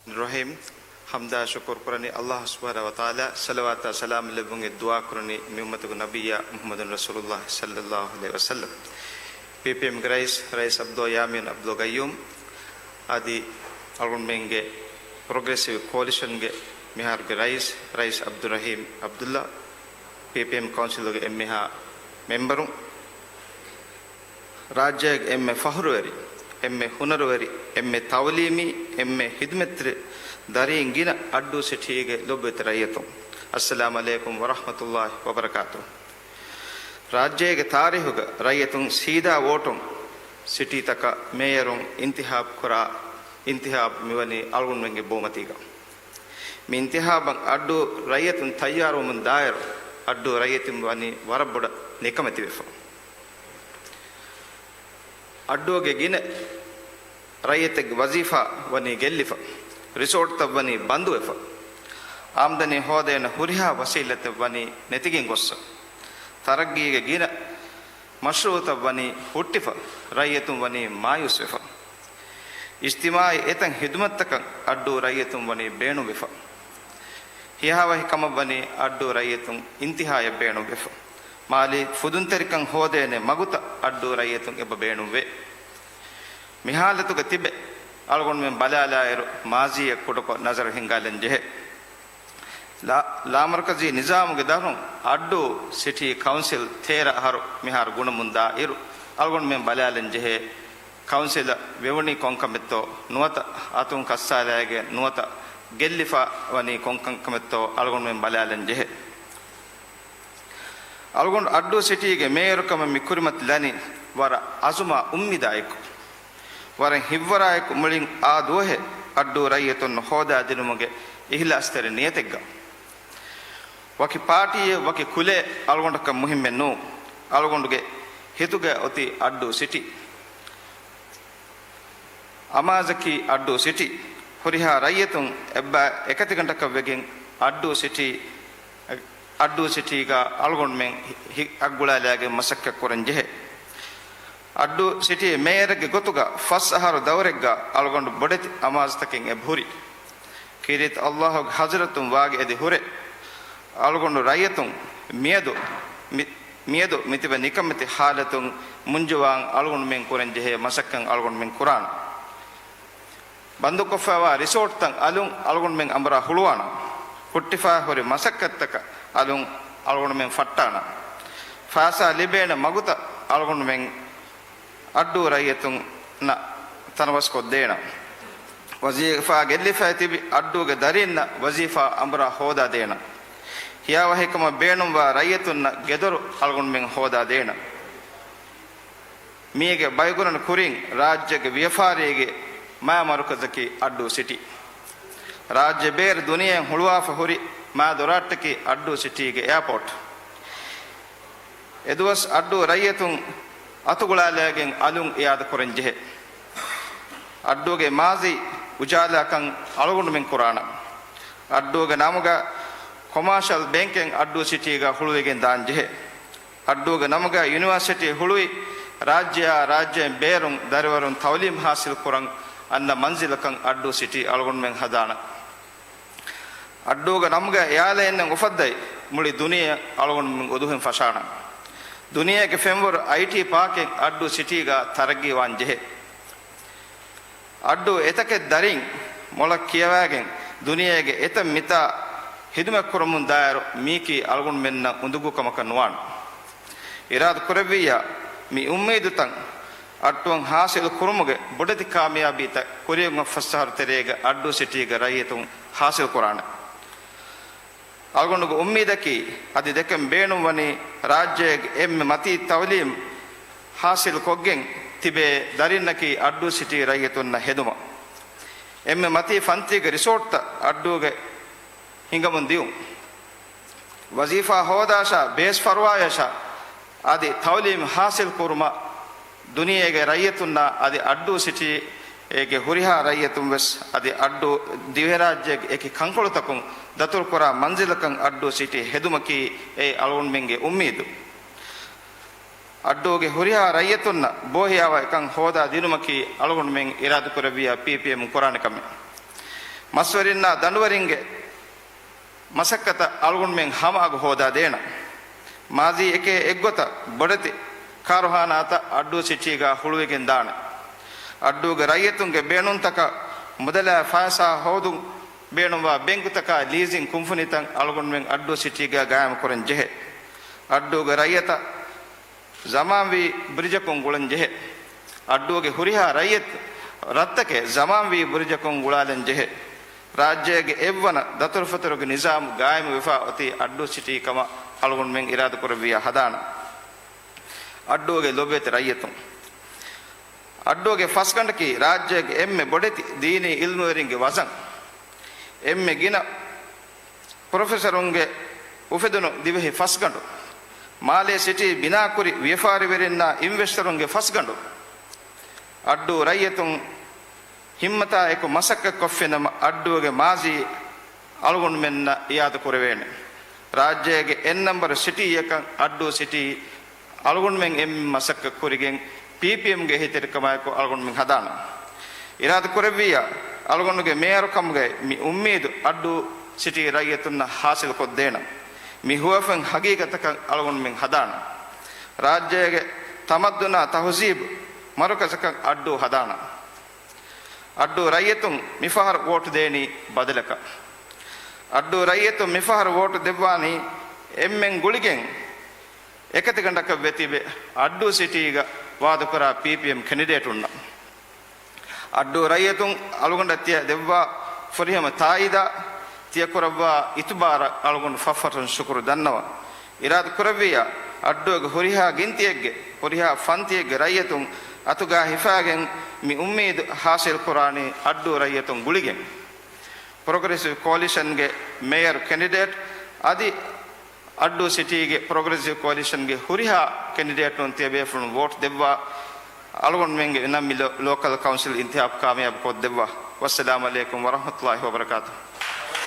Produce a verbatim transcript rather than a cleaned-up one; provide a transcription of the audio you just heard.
ރަޙީމް. ޙަމްދާ ޝުކުރު ކުރަނީ ﷲ ސުބްޙާނަހޫ ވަތަޢާލާ، ޞަލަވާތާ ސަލާމް ލެއްވުން ދުޢާ ކުރަނީ މި އުއްމަތުގެ ނަބިއްޔާ މުޙައްމަދު ރަސޫލުﷲ ޞައްލަﷲ ޢަލައިހި ވަސައްލަމް. ޕީޕީއެމްގެ ރައީސް، ރައީސް ޢަބްދުﷲ ޔާމީން ޢަބްދުލްޤައްޔޫމް އަދި އަޅުގަނޑުމެންގެ ޕްރޮގްރެސިވް ކޯލިޝަންގެ މިހާރުގެ ރައީސް، ރައީސް ޢަބްދުއްރަޙީމް ޢަބްދުﷲ، ޕީޕީއެމް ކައުންސިލުގެ އެންމެހާ މެމްބަރުން، ރާއްޖޭގެ އެންމެ ފަޚުރުވެރި، އެންމެ ހުނަރުވެރި، އެންމެ ތަޢުލީމީ، އެންމެ ޚިދުމަތްތެރި ދަރީން ގިނަ އައްޑޫ ސިޓީގެ ލޮބުވެތި ރައްޔިތުން، އައްސަލާމް ޢަލައިކުމް ވަރަޙްމަތުﷲ ވަބަރަކާތުހު. ރާއްޖޭގެ ތާރީޚުގަ ރައްޔިތުން ސީދާ ވޯޓުން ސިޓީތަކަށް މޭޔަރުން އިންތިޚާބު ކުރާ އިންތިޚާބު މިވަނީ އަޅުގަނޑުމެންގެ ބޯމަތީގަ. މި އިންތިޚާބަށް އައްޑޫ ރައްޔިތުން ތައްޔާރުވަމުން ދާއިރު، އައްޑޫ ރައްޔިތުން ވަނީ ވަރަށް ބޮޑަށް ނިކަމެތިވެފަ. އައްޑޫގެ ގިނަ ރައްޔިތެއްގެ ވަޒީފާ ވަނީ ގެއްލިފަ، ރިސޯޓްތައް ވަނީ ބަންދުވެފަ، އާމްދަނީ ހޯދޭނެ ހުރިހާ ވަސީލަތެއް ވަނީ ނެތިގެން ގޮއްސަ، ތަރައްގީގެ ގިނަ މަޝްރޫޢުތައް ވަނީ ހުއްޓިފަ، ރައްޔިތުން ވަނީ މާޔޫސްވެފަ. އިޖްތިމާޢީ އެތައް ޚިދުމަތްތަކަށް އައްޑޫ ރައްޔިތުން ވަނީ ބޭނުންވެފަ. ހިޔާވަހިކަމަށް ވަނީ އައްޑޫ ރައްޔިތުން އިންތިހާއަށް ބޭނުންވެފަ. މާލީ ފުދުންތެރިކަން ހޯދޭނެ މަގުތައް އައްޑޫ ރައްޔިތުން އެބަ ބޭނުންވޭ. މި ޙާލަތުގަ ތިބެ، އަޅުގަނޑުމެން ބަލާލާއިރު، މާޒީއަށް ކުޑަކޮށް ނަޒަރު ހިންގާލަން ޖެހޭ. ލާ-، ލާމަރުކަޒީ ނިޒާމުގެ ދަށުން އައްޑޫ ސިޓީ ކައުންސިލް ތޭރަ އަހަރު މިހާރު ގުނަމުންދާ އިރު، އަޅުގަނޑުމެން ބަލާލަން ޖެހޭ، ކައުންސިލަށް ވެވުނީ ކޮންކަމެއްތޯ ނުވަތަ އަތުން ކައްސާލައިގެން ނުވަތަ ގެއްލިފަ ވަނީ ކޮންކަންކަމެއްތޯ އަޅުގަނޑުމެން ބަލާލަން ޖެހޭ. އަޅުގަނޑު އައްޑޫ ސިޓީގެ މޭޔަރުކަމަށް މި ކުރިމަތިލަނީ ވަރަށް އަޒުމާ އުއްމީދާއެކު. ވަރަށް ހިތްވަރާއެކު މުޅިން އާ ދުވަހެއް އައްޑޫ ރައްޔިތުންނަށް ހޯދާދިނުމުގެ އިޚްލާޞްތެރި ނިޔަތެއްގަ. ވަކި ޕާޓީއެއް، ވަކި ކުލައެއް އަޅުގަނޑަކަށް މުހިއްމެއް ނޫން. އަޅުގަނޑުގެ ހިތުގަ އޮތީ އައްޑޫ ސިޓީ. އަމާޒަކީ އައްޑޫ ސިޓީ. ހުރިހާ ރައްޔިތުން އެއްބަ އެކަތިގަނޑަކަށް ވެގެން އައްޑޫ ސިޓީ، އައްޑޫ ސިޓީގަ އަޅުގަނޑުމެން ހި-، ހިތް އަތްގުޅާލައިގެން މަސައްކަތް ކުރަން ޖެހޭ. އައްޑޫ ސިޓީ މޭޔަރެއްގެ ގޮތުގަ ފަސް އަހަރު ދައުރެއްގަ އަޅުގަނޑު ބޮޑެތި އަމާޒުތަކެއް އެބަ ހުރި. ކީރިތި ﷲ ގެ ޙަޟްރަތުން ވާގި އެދި ހުރެ، އަޅުގަނޑު ރައްޔިތުން މިއަދު މި-، މިއަދު މިތިބެ ނިކަމެތި ޙާލަތުން މުންޖުވާން އަޅުގަނޑުމެން ކުރަން ޖެހޭ މަސައްކަތް އަޅުގަނޑުމެން ކުރާނަން. ބަންދުކޮށްފައިވާ ރިސޯޓްތައް އަލުން އަޅުގަނޑުމެން އަނބުރާ ހުޅުވާނަން. ހުއްޓިފައި ހުރި މަސައްކަތްތަކަށް އަލުން އަޅުގަނޑުމެން ފައްޓާނަން. ފައިސާ ލިބޭނެ މަގުތައް އަޅުގަނޑުމެން އައްޑޫ ރައްޔިތުންނަށް ތަނަވަސްކޮށްދޭނަން. ވަޒީފާ ގެއްލިފައި ތިބި އައްޑޫގެ ދަރީންނަށް ވަޒީފާ އަނބުރާ ހޯދާދޭނަން. ހިޔާވަހިކަމަށް ބޭނުންވާ ރައްޔިތުންނަށް ގެދޮރު އަޅުގަނޑުމެން ހޯދާދޭނަން. މީގެ ބައިގަނުން ކުރިން ރާއްޖޭގެ ވިޔަފާރީގެ މާ މަރުކަޒަކީ އައްޑޫ ސިޓީ. ރާއްޖެ ބޭރު ދުނިޔެއަށް ހުޅުވާފަ ހުރި މާ ދޮރާއްޓަކީ އައްޑޫ ސިޓީގެ އެއާޕޯޓް. އެދުވަސް އައްޑޫ ރައްޔިތުން އަތުގުޅާލައިގެން އަލުން އިއާދަ ކުރަން ޖެހޭ. އައްޑޫގެ މާޒީ އުޖާލާކަން އަޅުގަނޑުމެން ކުރާނަން. އައްޑޫގެ ނަމުގަ ކޮމާޝަލް ބޭންކެއް އައްޑޫ ސިޓީގަ ހުޅުވިގެން ދާން ޖެހޭ. އައްޑޫގެ ނަމުގަ ޔުނިވާސިޓީ ހުޅުވި، ރާއްޖެއާ ރާއްޖޭން ބޭރުން ދަރިވަރުން ތައުލީމް ހާސިލް ކުރަން އަންނަ މަންޒިލަކަށް އައްޑޫ ސިޓީ އަޅުގަނޑުމެން ހަދާނަން. އައްޑޫގެ ނަމުގަ އެއާލައިންނެއް އުފައްދައި، މުޅި ދުނިޔެ އަޅުގަނޑުމެން އުދުހެން ފަށާނަން. ދުނިޔޭގެ ފެންވަރު އައިޓީ ޕާކެއް އައްޑޫ ސިޓީގަ ތަރައްގީވާން ޖެހޭ. އައްޑޫ އެތަކެއް ދަރިން މޮޅަށް ކިޔަވައިގެން، ދުނިޔޭގެ އެތައް މިތާ ޚިދުމަތްކުރަމުން ދާއިރު މީކީ އަޅުގަނޑުމެންނަށް އުނދަގޫ ކަމަކަށް ނުވާނެ. އިރާދަ ކުރެއްވިއްޔާ، މި އުއްމީދުތައް އައްޑޫން ހާސިލް ކުރުމުގެ ބޮޑެތި ކާމިޔާބީތައް ކުރިއަށް އޮތް ފަސް އަހަރު ތެރޭގަ އައްޑޫ ސިޓީގެ ރައްޔިތުން ހާސިލް ކުރާނެ. އަޅުގަނޑުގެ އުއްމީދަކީ، އަދި ދެކެން ބޭނުންވަނީ، ރާއްޖޭގެ އެންމެ މަތީ ތައުލީމް ހާސިލް ކޮށްގެން ތިބޭ ދަރިންނަކީ އައްޑޫ ސިޓީ ރައްޔިތުންނަށް ހެދުމަށް. އެންމެ މަތީ ފަންތީގެ ރިސޯޓްތައް އައްޑޫގަ ހިނގަމުން ދިއުން. ވަޒީފާ ހޯދާށާ، ބޭސް ފަރުވާޔަށާ، އަދި ތައުލީމް ހާސިލް ކުރުމަށް ދުނިޔޭގެ ރައްޔިތުންނާ އަދި އައްޑޫ ސިޓީގެ ހުރިހާ ރައްޔިތުން ވެސް އަދި އައްޑޫ ދިވެހިރާއްޖޭގެ އެކި ކަންކޮޅުތަކުން ދަތުރުކުރާ މަންޒިލަކަށް އައްޑޫ ސިޓީ ހެދުމަކީ އެ އަޅުގަނޑުމެންގެ އުއްމީދު. އައްޑޫގެ ހުރިހާ ރައްޔިތުންނަށް ބޯހިޔާވަހިކަން ހޯދާ ދިނުމަކީ އަޅުގަނޑުމެން އިރާދަކުރެއްވިއްޔާ ޕީޕީއެމް ކުރާނެ ކަމެއް. މަސްވެރިންނާ ދަނޑުވެރިންގެ މަސައްކަތަށް އަޅުގަނޑުމެން ހަމަ އަގު ހޯދާ ދޭނަން. މާޒީ އެކޭ އެއްގޮތަށް ބޮޑެތި ކާރުހާނާތައް އައްޑޫ ސިޓީގަ ހުޅުވިގެން ދާނެ. އައްޑޫގެ ރައްޔިތުންގެ ބޭނުންތަކަށް މުދަލާ ފައިސާ ހޯދުން ބޭނުންވާ ބެންކުތަކާ ލީޒިން ކުންފުނިތައް އަޅުގަނޑުމެން އައްޑޫ ސިޓީގަ ގާއިމު ކުރަން ޖެހޭ. އައްޑޫގެ ރައްޔިތަށް ޒަމާންވީ ބުރިޖަކުން ގުޅަން ޖެހޭ. އައްޑޫގެ ހުރިހާ ރައްޔިތު ރަށްތަކެއް ޒަމާންވީ ބުރިޖަކުން ގުޅާލަން ޖެހޭ. ރާއްޖޭގެ އެއްވަނަ ދަތުރުފަތުރުގެ ނިޒާމު ގާއިމުވެފާ އޮތީ އައްޑޫ ސިޓީ ކަމަށް އަޅުގަނޑުމެން އިރާދަކުރެއްވިއްޔާ ހަދާނަން. އައްޑޫގެ ލޮބުވެތި ރައްޔިތުން. އައްޑޫގެ ފަސްގަނޑަކީ ރާއްޖޭގެ އެންމެ ބޮޑެތި ދީނީ އިލްމުވެރިންގެ ވަޒަން. އެންމެ ގިނަ ޕްރޮފެސަރުންގެ އުފެދުނު ދިވެހި ފަސްގަނޑު. މާލޭ ސިޓީ ބިނާކުރި ވިޔަފާރިވެރިންނާ އިންވެސްޓަރުންގެ ފަސްގަނޑު. އައްޑޫ ރައްޔިތުން ހިންމަތާ އެކު މަސައްކަތް ކޮށްފިނަމަ އައްޑޫގެ މާޒީ އަޅުގަނޑުމެންނަށް އިއާދަ ކުރެވޭނެ. ރާއްޖޭގެ އެއް ނަމްބަރު ސިޓީއަކަށް އައްޑޫ ސިޓީ އަޅުގަނޑުމެން އެންމެ މަސައްކަތް ކުރިގެން ޕީޕީއެމްގެ އެހީތެރިކަމާއެކު އަޅުގަނޑުމެން ހަދާނަން. އިރާދަ ކުރެއްވިއްޔާ އަޅުގަނޑުގެ މޭޔަރު ކަމުގައި މި އުއްމީދު އައްޑޫ ސިޓީ ރައްޔިތުންނަށް ހާސިލް ކޮށްދޭނަން. މި ހުވަފެން ހަގީގަތަކަށް އަޅުގަނޑުމެން ހަދާނަން. ރާއްޖޭގެ ތަމައްދުނާ ތަހުޒީބު މަރުކަޒަކަށް އައްޑޫ ހަދާނަން. އައްޑޫ ރައްޔިތުން މިފަހަރު ވޯޓު ދޭނީ ބަދަލަކަށް. އައްޑޫ ރައްޔިތުން މިފަހަރު ވޯޓު ދެއްވާނީ އެންމެން ގުޅިގެން އެކަތިގަނޑަކަށް ވެ ތިބެ އައްޑޫ ސިޓީގަ ވާދަކުރާ ޕީޕީއެމް ކެނޑިޑޭޓުންނަށް. އައްޑޫ ރައްޔިތުން އަޅުގަނޑަށް ތިޔަ ދެއްވާ ފުރިހަމަ ތާއީދާ، ތިޔަ ކުރައްވާ އިތުބާރަށް އަޅުގަނޑު ފަށްފަށުން ޝުކުރު ދަންނަވަން. އިރާދަ ކުރެއްވިއްޔާ އައްޑޫގެ ހުރިހާ ގިންތިއެއްގެ، ހުރިހާ ފަންތިއެއްގެ ރައްޔިތުން އަތުގާ ހިފާގެން މި އުއްމީދު ހާސިލް ކުރާނީ އައްޑޫ ރައްޔިތުން ގުޅިގެން. ޕްރޮގްރެސިވް ކޯލިޝަންގެ މޭޔަރު ކެނޑިޑޭޓް އަދި އައްޑޫ ސިޓީގެ ޕްރޮގްރެސިވް ކޯލިޝަންގެ ހުރިހާ ކެނޑިޑޭޓުން ތިޔަބޭފުޅުން ވޯޓް ދެއްވާ އަޅުގަނޑުމެންގެ ނަން މި ލޯ-، ލޯކަލް ކައުންސިލް އިންތިހާބު ކާމިޔާބު ކޮށްދެއްވާ. ވައްސަލާމް ޢަލައިކުމް ވަރަޙްމަތުﷲި ވަބަރަކާތުހު.